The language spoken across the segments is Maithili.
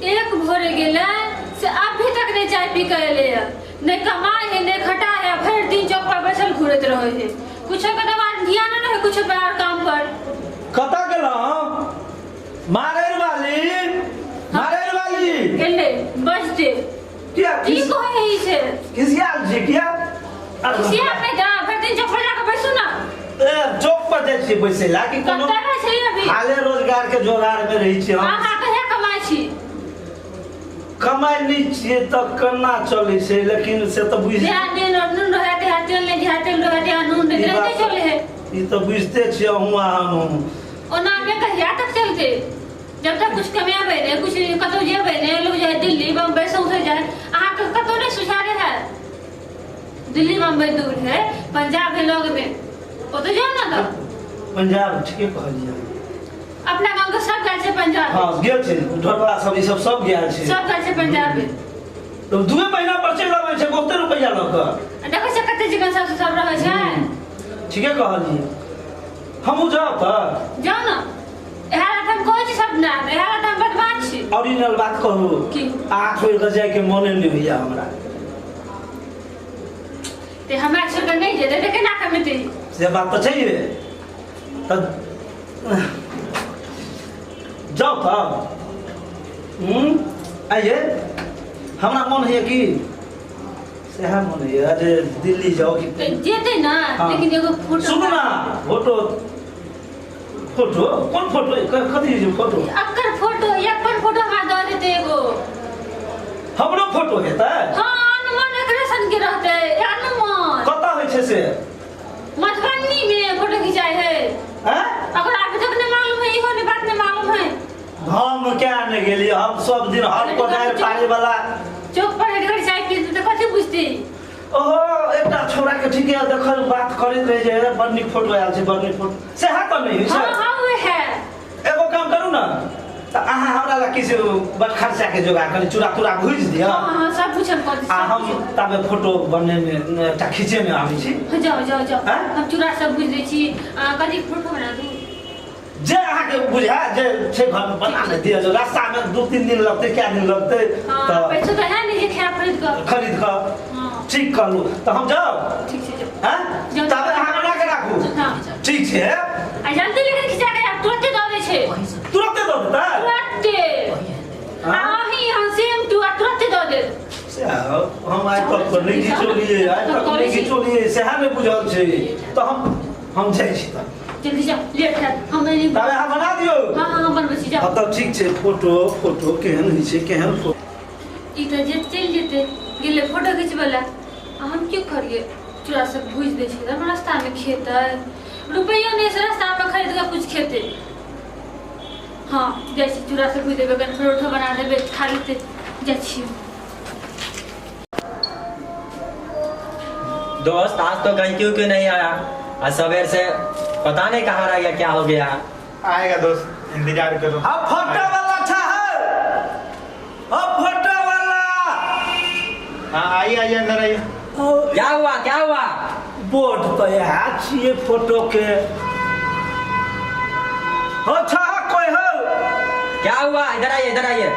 एक भोरे गेलै से अभी तक नहीं चाय पी के एलै है, नहीं कमाए है नहीं खटा है, भरि दिन चौक पर बैसल घूरैत रहै है, कुछो के दवा ध्यान नहीं है कुछो पर और काम पर। कतऽ गेलहुँ मारैर वाली, मारैर वाली गेलै बजते किया की कहै है ई से? खिसियाल छी किया? खिसिया नहि जा, भरि दिन चौक पर जाके बैसू ना। ए, चौक पर जाइ छियै बैसै ला कि कोनो कतऽ रहै छै अभी? हाले रोजगार के जोगार में रहै छियै हम। अहाँ कहिया कमाइ छी? कमाइ नहि छियै तऽ केना चलै छै, लेकिन से तऽ बुझ जहाँ नून और नून रहै तिहाँ तेल नहि, जहाँ तेल रहै तिहाँ नून नहि, ई नहि बात चलै है। ई तऽ बुझिते छियै अहूँ आ हमहूँ। ओना मे कहिया तक चलतै? जब तक कुछ कमेबै नहि, कुछ कतौ जेबै नहि, लोग जाइ दिल्ली बम्बई सौंसे जाइ, अहाँके कतौ नहि सुझारे है। दिल्ली बम्बई दूर है, पंजाब है लग में, ओतऽ जाउ ने। तऽ पंजाब ठीके कहलियै। अपना गाँव के सब गेल छै पंजाब। हँ, गेल छै ढोलवा सब, ई सब सब गेल छै। सब गेल छै पंजाब। तऽ 2 महीना पर चलि अबै छै बहुते रुपैआ लऽ कऽ। देखै छै कते चिकन सब सब रहै छै। ठीके कहलियै, हमहूँ जाउ तऽ। जाउ ने, इएह लए तऽ हम कहै छी सब ना, इएह लए तऽ हम बदमाश छी। ओरिजिनल बात कहू की? अहाँ छोड़ि कऽ जाइके मोने नहि होइया हमरा। ते हमरा छोड़ि कऽ नहि जेतै तऽ केना कमेतै? से बात तऽ छैहे। तऽ जाउ तऽ आइए, हमरा मन होइया कि सएह मन होइया जे दिल्ली जाउ कि तऽ जेतै ना। हाँ। लेकिन एगो फोटो सुनू ना, फोटो फोटो कोन फोटो, कथी छै फोटो? अकर फोटो, अपन फोटो हमरा दऽ देतै एगो। हमरो फोटो हेतै? हाँ, अनुमान एकरे सन के रहतै अनुमान। कतऽ होइ छै से? मधुबनी में फोटो खिंचाई है। हैं? अगर अभी तक नहीं मालूम है, इहो नहीं बात नहीं मालूम है। हम क्या नहीं गेलियै, हम सब दिन हर कोदारि पानी वाला चौक पर हेडगर चाय पीते तऽ कथी बुझतै? ओहो, एकटा छोरा के ठीक है देखल बात करैत रहे जे बड़ नीक फोटो आयल छै, बड़ नीक फोटो, सएह तऽ नहि होइ छै? हाँ हाँ, उहे है। एगो काम करू ने तऽ अहाँ हमरा लग किछु बड़ खर्चा के जोगाड़ करी चूड़ा तूड़ा भुजि दिअ। हाँ हाँ, सब कुछ हम कर आ हम ताबे फोटो बनेने एकटा खींचेने आबै छी। जाओ जाओ जाओ। हैं? हम चूड़ा सब भुजि दै छी, कथी फोटो बना दू? जे अहाँके बुझाय जे छै घर में बना ने दिअ, रास्ता में 2-3 दिन लगतै, कए दिन लगतै। हाँ, तऽ पैसो तऽ है नहीं जे खाय खरीद कऽ। खरीद कऽ। हाँ। ठीक कहलू, तऽ हम जाउ। ठीक छै, जाउ। हैं? जाउ। ताबे अहाँ बना के राखू। हाँ। ठीक छै। आ जल्दी लेकिन खिचा के आब, तुरंते दऽ दै छै। तुरंते दऽ देतै? तुरंते। हाँ? आ अहीं यहाँ सेम टू आ तुरंते दऽ देत। सएह हम आइ तक तऽ नहि घिचौलियै, आइ तक नहि घिचौलियै, सएह नहि बुझल छै। तऽ हम जाइ छी तऽ। जल्दी जाओ, लेट हैत हम नहीं। ताबे अहाँ बना दियौ। हाँ हाँ, हम बनबै छी, जाओ। हँ तऽ ठीक छै। फोटो फोटो केहन होइ छै, केहन फोटो? ई तऽ जे चलि जेतै, गेलै फोटो खिचबै लए, आ हम की करियै? चूड़ा सब भूजि दै छै तब रास्तामे खेतै, रुपैयो नहि छै रास्तामे खरीद कऽ कुछ खेतै। हाँ, जाइ छी, चूड़ा सब भूजि देबै, कनि परोठो बना देबै, खा लेतै। जाइ छियै। दोस्त आज तो कहीं क्यों क्यों नहीं आया? आज सवेर से पता नहीं कहाँ रह गया, क्या हो गया। आएगा दोस्त, इंतजार करो। हाँ, फोटो वाला अच्छा है, हाँ फोटो वाला। हाँ, आइए आइए, अंदर आइए। क्या हुआ, क्या हुआ? बोर्ड तो यहाँ छिए फोटो के। अच्छा कोई हो? क्या हुआ? इधर आइए, इधर आइए।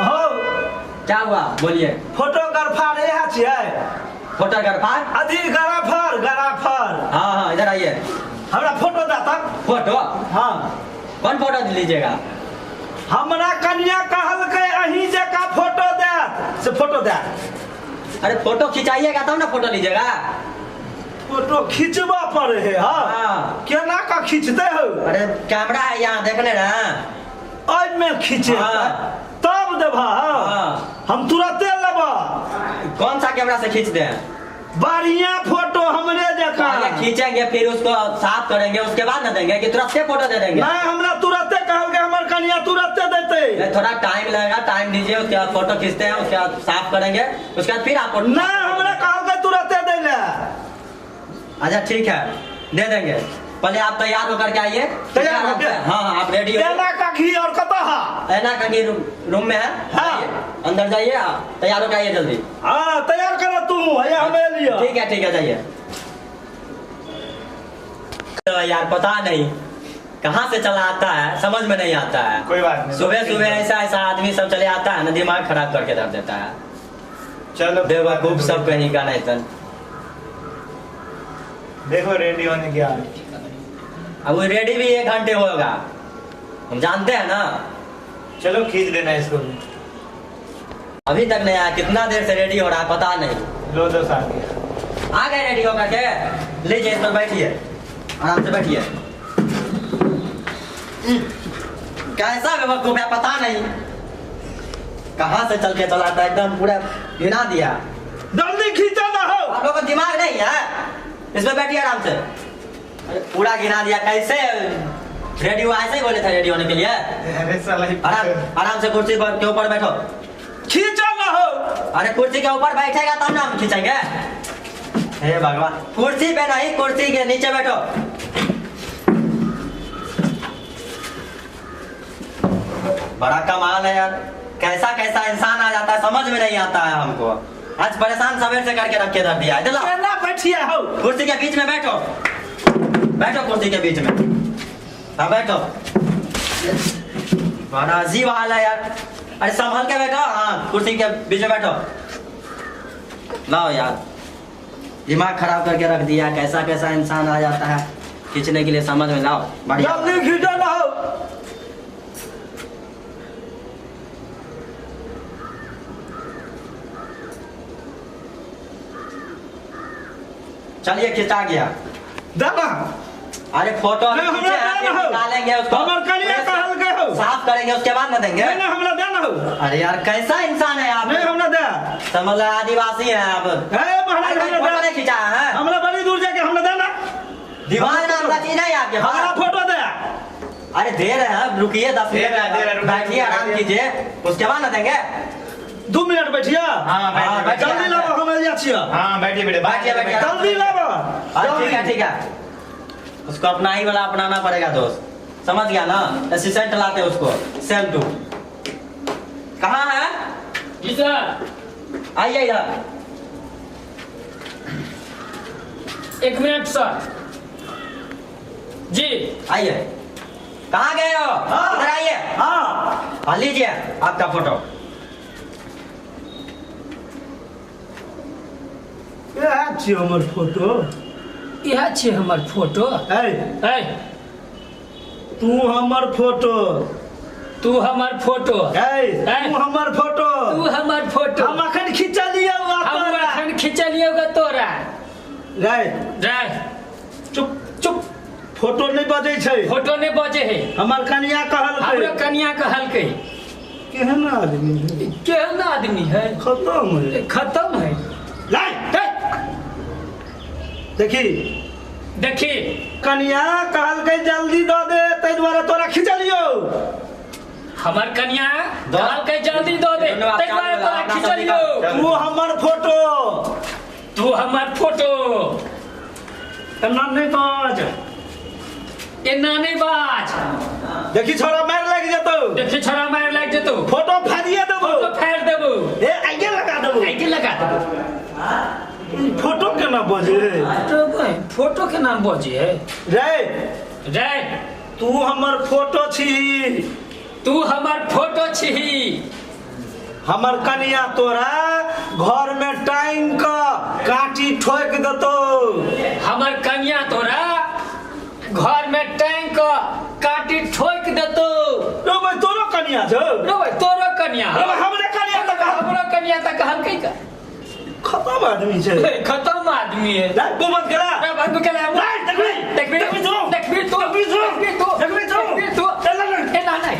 हो। क्या हुआ बोलिए। फोटोग्राफर यहाँ छिए? फोटोग्राफर? अथी ग्राफर, ग्राफर। हाँ हाँ, इधर आइए। हमरा फोटो दाता। फोटो? हाँ। कौन फोटो लीजिएगा? हमरा कन्या कहलकै अहीं जकाँ फोटो देत, से फोटो देत। अरे फोटो खिंचाइएगा तब ना फोटो लीजिएगा। फोटो खींचबा पड़े है। हाँ। हाँ। केना का खींचते हो? अरे कैमरा है यहाँ, देख ले ना। एहिमे खींचे हाँ। तब देबा। हाँ। हम तुरंते लेबा। कौन सा कैमरा से खींच दे? बढ़िया फोटो हमरे जकाँ। पहले खींचेंगे, फिर उसको साफ करेंगे, उसके बाद ना देंगे कि तुरंते फोटो दे देंगे? नहीं, हमरा तुरंते कहलकै, हमर कनिया तुरंते देते। नहीं, थोड़ा टाइम लगेगा, टाइम दीजिए, उसके बाद फोटो खींचते हैं, उसके बाद साफ करेंगे, उसके बाद फिर आप फोटो। नहीं, हमरा कहलकै तुरंते दे ले। अच्छा ठीक है, दे देंगे, पहले आप तैयार होकर के आइए। तैयार होके? हाँ हाँ, आप रेडी हो। एना का घी और कतऽ है? ऐना का घी रूम में है। हाँ। आइए, अंदर जाइए, आप तैयार होकर आइए जल्दी। हाँ, तैयार करो तू, भैया हमें लियो। ठीक है ठीक है, जाइए। तो यार पता नहीं कहाँ से चला आता है समझ में नहीं आता है। कोई बात नहीं, सुबह सुबह ऐसा ऐसा आदमी सब चले आता है ना, दिमाग खराब करके धर देता है। चलो बेवकूफ सब कहीं का नहीं तन। देखो रेडी होने गया। अब वो रेडी भी 1 घंटे होगा, हम जानते हैं ना। चलो खींच देना इसको भी। अभी तक नहीं आया, कितना देर से रेडी हो रहा है पता नहीं। लो दोस्त आ गया। आ गए रेडी होकर के। लीजिए इस पर बैठिए, आराम से बैठिए। कैसा बेवकूफ है पता नहीं, कहाँ से चल के चला था, एकदम पूरा गिरा दिया। जल्दी खींचा ना हो, आप लोगों का दिमाग नहीं है। इसमें बैठिए आराम से। अरे पूरा गिरा दिया, कैसे रेडी हुआ? ऐसे ही बोले थे रेडी होने के लिए। अरे साला आराम से कुर्सी पर के ऊपर बैठो। खींचा ना हो। अरे कुर्सी के ऊपर बैठेगा तब ना हम खींचेंगे। हे भगवान, कुर्सी पे नहीं, कुर्सी के नीचे बैठो। बड़ा कमाल है यार, कैसा कैसा इंसान आ जाता है समझ में नहीं आता है हमको। आज परेशान सवेर से करके रख के धर दिया है। बैठिए हो, कुर्सी के बीच में बैठो, बैठो कुर्सी के बीच में। हाँ बैठो। बड़ा अजीब हाल है यार। अरे संभल के बैठो, हाँ कुर्सी के बीच में बैठो। लाओ यार, दिमाग खराब करके रख दिया। कैसा कैसा इंसान आ जाता है खींचने के लिए, समझ में लाओ। बढ़िया खींचा ना हो। चलिए खिंचा गया। दादा अरे फोटो निकालेंगे उसको, साफ करेंगे उसके बाद ना देंगे। नहीं हमरा देना हो। अरे यार कैसा इंसान है आप। नहीं हमरा दे, समझ रहे आदिवासी है आप। फोटो नहीं खिंचा है हमरा, बड़ी दूर जाके हमरा देना। दिमाग नाम का चीज नहीं आपके पास। हमरा फोटो दे। अरे दे रहे हैं, रुकिए 10 मिनट बैठिए, आराम कीजिए, उसके बाद ना देंगे। 2 मिनट बैठिए। हाँ जल्दी लाओ, हम जा छिए। हाँ बैठिए बैठिए बैठिए, जल्दी लाओ। ठीक है ठीक है, उसको अपना ही वाला अपनाना पड़ेगा दोस्त, समझ गया ना। असिस्टेंट लाते उसको, सेम टू। कहाँ है जी सर? आइए इधर। 1 मिनट सर जी, आइए। कहाँ गए हो? इधर आइए। हाँ लीजिए आपका फोटो। यह छी हमर फोटो, यह छी हमर फोटो। ए तू हमर फोटो, तू हमर फोटो, ए तू हमर फोटो, तू हमर फोटो। हम अखन खिंचलियौ, हम अखन खिंचलियौ ग तोरा। रे रे चुप चुप, फोटो नहीं बजै छै, फोटो नहीं बजै है। हमर कनिया कहलकै, हमर कनिया कहलकै। केहन आदमी है, केहन आदमी है, खत्म है, खत्म है। लाइ देखी देखी, कनिया कहलकै जल्दी दऽ दे, ताहि दुआरे तोरा खिंचलियौ। हमर कनिया कहलकै जल्दी दऽ दे, ताहि दुआरे तोरा खिंचलियौ। तू हमर फोटो, तू हमर फोटो। एना नहि बाज, एना नहि बाज। देखी छोरा मारि लागि जेतौ, देखी छोरा मारि लागि जेतौ। फोटो फाड़िए देबौ, फोटो फाड़ि देबौ। ए आगे लगा देबौ, आगे लगा देबौ। फोटो केना बजे? फोटो केना बजे रे? रे तू हमर फोटो छी, तू हमर फोटो छी। हमर कनिया तोरा घर में टांग क काटी ठोक देतौ। हमर कनिया तोरा घर में टांग क काटी ठोक देतौ। रो भाई तोरो कनिया छौ, रो भाई तोरो कनिया। रो हमरे कनिया त हमरो कनिया त कहलकै का। खत्म आदमी छै, खत्म आदमी है। रे बंद करा, रे बंद करा। देखबी देखबी देखबी तो, देखबी तो, देखबी तो, देखबी तो। चल ना, ए ना नहीं,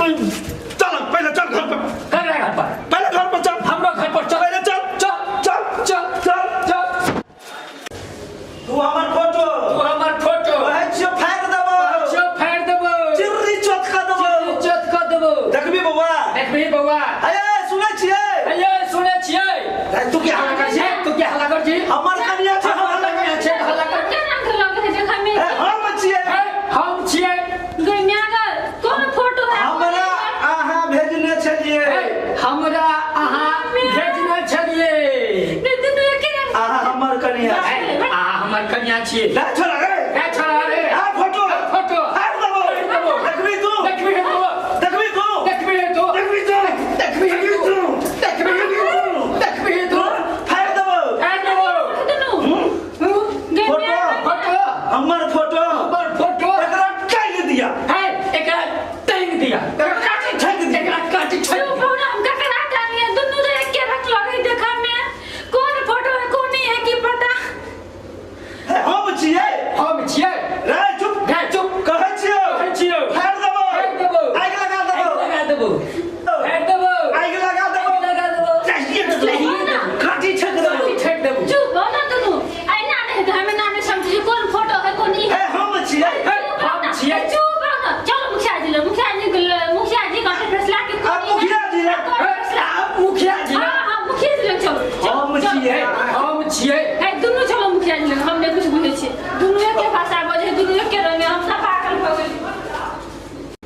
चल पहले चल घर पर, कर रहा घर पर, पहले घर पर चल, हमरो घर पर चल, पहले चल चल चल चल चल चल। तू हमर फोटो, तू हमर फोटो। कहै छियौ फाड़ि देबौ, छियौ फाड़ि देबौ, चिर्री चोट क देबौ, चिर्री चोट क देबौ। देखबी बौआ, देखबी बौआ। अरे सुनै छियै, अरे सुनै छियै। तू की हल्ला कर छी, तू की हल्ला कर छी? हमर कनिया छै, हमर कनिया छै, हल्ला कर। केना लगे है जखन में हम छियै, हम छियै। गै म्या कोन फोटो है? हमरा अहाँ भेजने छलियै, हमरा अहाँ भेजने छलियै। नहीं दुनू एके रंग। अहाँ हमर कनिया, अहाँ हमर कनिया छियै। रे छोरा रे, रे छोरा रे। आ फोटो, फोटो फाड़ि देबौ, फाड़ि देबौ।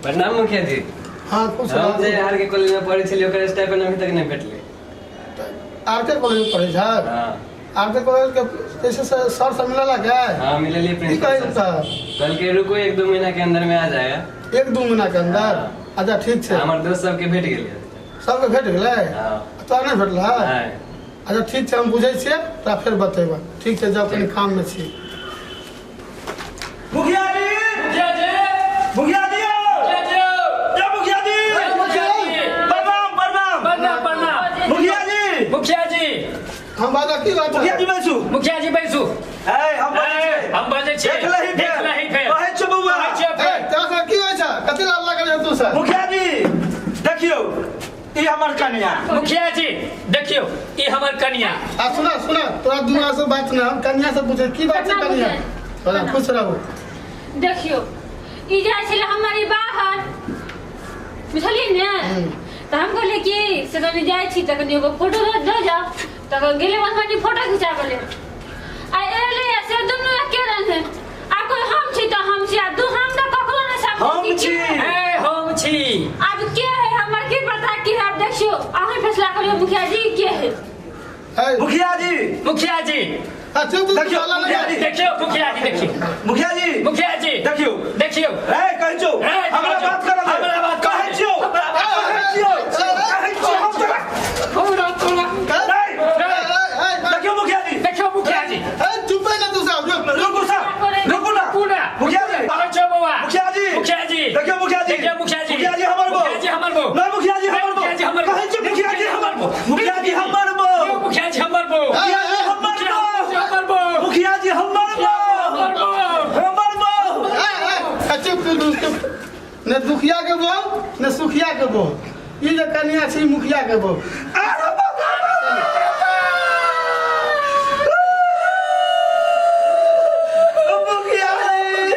प्रणाम मुखिया जी। हाँ, खुश हम रहू। जे आर के कॉलेज में पढ़े छलियै ओकर स्टाइपेंड अभी तक नहीं भेटलै। आर के कॉलेज में पढ़ै छै? हाँ। आर के कॉलेज के कैसे सर से मिलला क्या? हाँ, मिललियै की प्रिंसिपल कहै सर। सर? कल के रुको, 1-2 महीना के अंदर में आ जाएगा। 1-2 महीना के अंदर? हाँ। अच्छा ठीक छै। हमर दोस्त सबके भेट गेलै। सबके भेट गेलै? हाँ। तोरा नहि भेटलै? नहीं। अच्छा ठीक छै, हम बुझै छियै, तोरा फेर बतेबै। ठीक छै, जाउ, कनि काममे छी। मुखिया जी, मुखिया जी, मुखिया जी, मुखिया जी, ए मुखिया जी, मुखिया जी, प्रणाम प्रणाम। प्रणाम प्रणाम। मुखिया जी, मुखिया जी, हम बाजा की बात मुखिया जी बैसू। मुखिया जी बैसू। ए हम बजै छियै। हम बजै छियै। देख लही फेर। देख लही फेर। कहै छियौ बौआ। कहै छियौ ए, फेर। तोरा सब की होइ छै? कथी लए हल्ला करै तू सब? मुखिया जी देखियौ, ई हमर कनिया। मुखिया जी देखियौ, ई हमर कनिया। आ सुना सुना, तोरा दुनू से बात नहि, हम कनिया से पूछे की बात छै प्रणाम कनिया? मुखिया। तोरा खुश रहू। देखियौ, ई जाइ छलै हमर ई बाहर, बुझलियै ने? तऽ हम कहलियै कि से कनि जाइ छी तऽ कनि एगो फोटो दऽ जाउ। तऽ गेलै मधुबनी फोटो खिचाबै लेल, आ एलै आ से दुनू एके रंग है। आ कोई हम छी तऽ हम छी, आ दू हम तऽ ककरो नहि समझै हम छी। छी। ए हम छी। आब के है हमर की पता की है? आब देखियौ, अहीं फैसला करियौ मुखिया जी, के है? ए, मुखिया जी, मुखिया जी आ चुप चुप, देखियौ, हल्ला नहि मुखिया जी। कर। देखियौ मुखिया जी, देखियौ मुखिया जी, मुखिया जी, देखियौ। देखियौ। ए कहै छियौ, ए, हमरा बात करऽ दे। हमरा बात करऽ कहै दे। छियौ, हमरा बात कहै छियौ, कहै छियौ, हम तोरा। थोड़ा थोड़ा। नहीं, ए, ए, ए, देखियौ मुखिया जी, देखियौ मुखिया जी। ए, चुप ना तू सब, जो। रुकू सर, रुकू ना। रुकू ना। मुखिया जी, कहै छियौ बौआ। मुखिया जी, मुखिया जी, देखियौ मुखिया जी, देखियौ मुखिया जी, मुखिया जी हमर बो। मुखिया जी हमर बो। नहीं मुखिया जी हमर बो। मुखिया जी हमर बो। कहै छियौ मुखिया जी हमर बो। मुखिया जी हमर बो। मुखिया जी हमर बो। मुखिया जी हमर मुखिया जी बो। हमर बो। मुखिया जी हमर बो। हमर बो। हमर बो। ए, ए, ए, चुप चुप चुप। ने दुखिया के बो ने सुखिया के बो, ई जे कनिया छै ई मुखिया के बो। अरे बाप रे। मुखिया जी,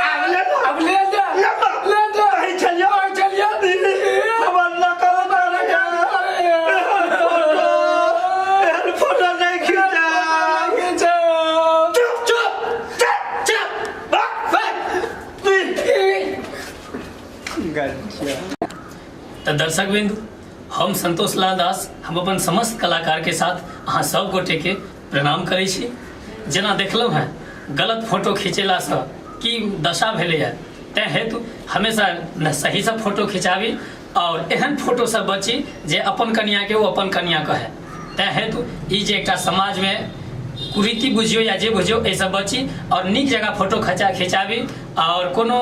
आब ले ना। अब ले जा, ले ना। ले जा। कहै छलियौ, कहै छलियौ। हमर नकल करके एहन फोटो, एहन फोटो नहि खींचा। चुप चुप चुप चुप भाग भाग। तऽ दर्शक बिंदु, हम संतोष लाल दास, हम अपन समस्त कलाकार के साथ अहाँ सब गोटे के प्रणाम करै छी। जेना देखलहुँ हेँ, गलत फोटो खिंचेलासँ की दशा भेलैए, तैँ हेतु हमेशा सहीसँ फोटो खिंचाबी और एहन फोटोसँ बची जे अपन कनियाके ओ अपन कनिया कहै। तैँ हेतु ई जे एकटा समाजमे कुरीति बुझियौ या जे बुझियौ, एहिसँ बची और नीक जगह फोटो खिंचाबी और कोनो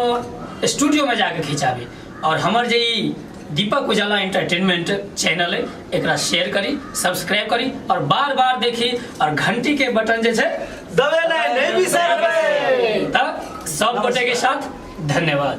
स्टूडियोमे जाके खिंचाबी। और हमर जे ई दीपक उजाला एंटरटेनमेंट चैनल है, एकरा शेयर करी, सब्सक्राइब करी और बार बार देखी और घंटी के बटन जे छै दबेनाइ नहि बिसरबै। तऽ सब गोटे के साथ धन्यवाद।